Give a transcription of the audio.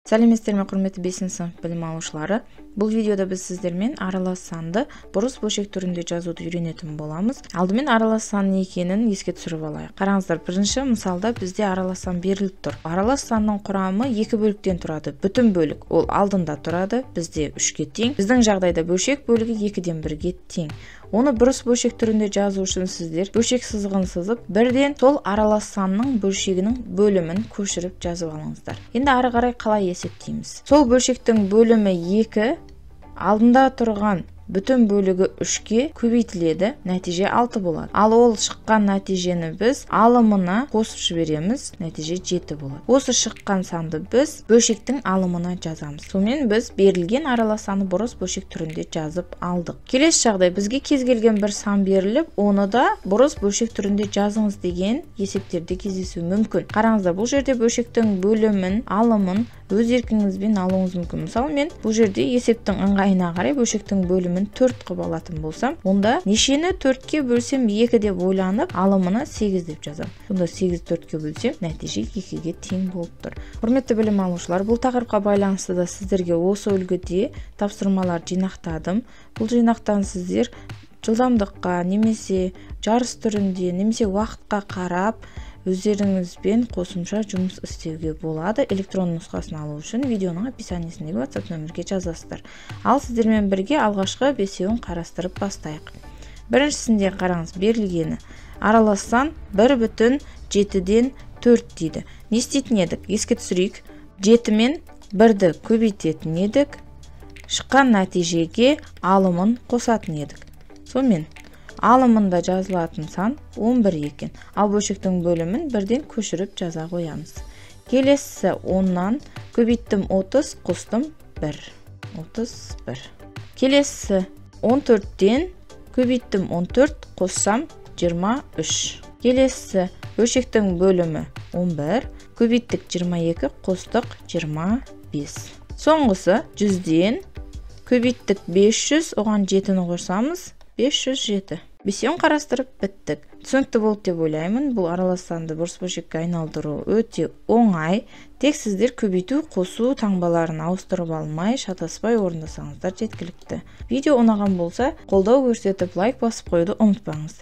Сәлеметсіздер ме, құрметті 5 сынып білім алушылары. Бұл видеода біз сіздермен аралас санды бұрыс бөлшек түрінде жазуды үйренетін боламыз. Алдымен аралас сан не екенін еске түсіріп алайық. Қараңыздар, бірінші мысалда бізде аралас сан беріліп тұр. Аралас санның құрамы екі бөліктен тұрады. Бүтін бөлік ол алдында тұрады, бізде 3-ке тең. Біздің жағдайда бөлшек бөлігі 2-ден 1-ге тең. Оны бұрыс бөлшек түрінде жазу үшін сіздер бөлшек сызығын сызып, бірден сол аралас санның бөлшегінің бөлімін көшіріп жазып алыңыздар. Енді ары қарай қалай есептейміз? Сол бөлшектің бөлімі 2, алдында тұрған бүтін бөлігі 3-ке көбейтіледі, нәтиже 6 болады. Ал ол шыққан нәтижені біз алымына қосып жібереміз, нәтиже 7 болады. Осы шыққан санды біз бөлшектің алымына жазамыз. Сонымен біз берілген аралас санды бұрыс бөлшек түрінде жазып алдық. Келесі жағдай, бізге кез келген бір сан беріліп, оны да бұрыс бөлшек түрінде жазыңыз деген есептерде кездесуі мүмкін. Қараңыздар, бұл жерде бөлшектің бөлімін, алымын өз еркіңізбен алуыңыз мүмкін. Мысалы, мен бұл жерде есептің ыңғайына қарай бөлшектің бөлімін 4 қылып алатын болсам, онда нешені 4-ке бөлсем 2 деп ойланып, алымына 8 деп жазамын. Сонда 8 4-ке бөлсем, нәтиже 2-ге тең болып тұр. Құрметті білім алушылар, бұл тақырыпқа байланысты да сіздерге осы үлгіде тапсырмалар жинақтадым. Бұл жинақтан сіздер жылдамдыққа немесе жарыс түрінде, немесе уақытқа қарап өздеріңізбен қосымша жұмыс істеуге болады. Электрон нұсқасын алу үшін видеоның описаниесіндегі WhatsApp нөмірге жазасыздар. Ал сіздермен бірге алғашқы бесеуін қарастырып бастайық. Біріншісінде қараңыз, берілгені аралас сан 1,7-ден 4 дейді. Не істейтін едік? Еске түсірейік. 7 мен 1-ді көбейтетін едік. Шыққан нәтижеге алымын қосатын едік. Сонымен алымында жазылатын сан 11 екен. Ал бөлшектің бөлімін бірден көшіріп жаза қоямыз. Келесі 10-нан көбейттім 30, қостым 1. 31. Келесі 14-тен көбейттім 14, қоссам 23. Келесі бөлшектің бөлімі 11, көбейттік 22, қостық 25. Соңғысы 100-ден көбейттік 500, оған 7-ні қосамыз, 507. Бесеуін қарастырып біттік. Түсінікті болды деп ойлаймын. Бұл аралас санды бұрыс бөлшекке айналдыру өте оңай. Тек сіздер көбейту, қосу таңбаларын ауыстырып алмай, шатаспай орындасаңыздар жеткілікті. Видео ұнаған болса, қолдау көрсетіп, лайк басып қоюды ұмытпаңыз.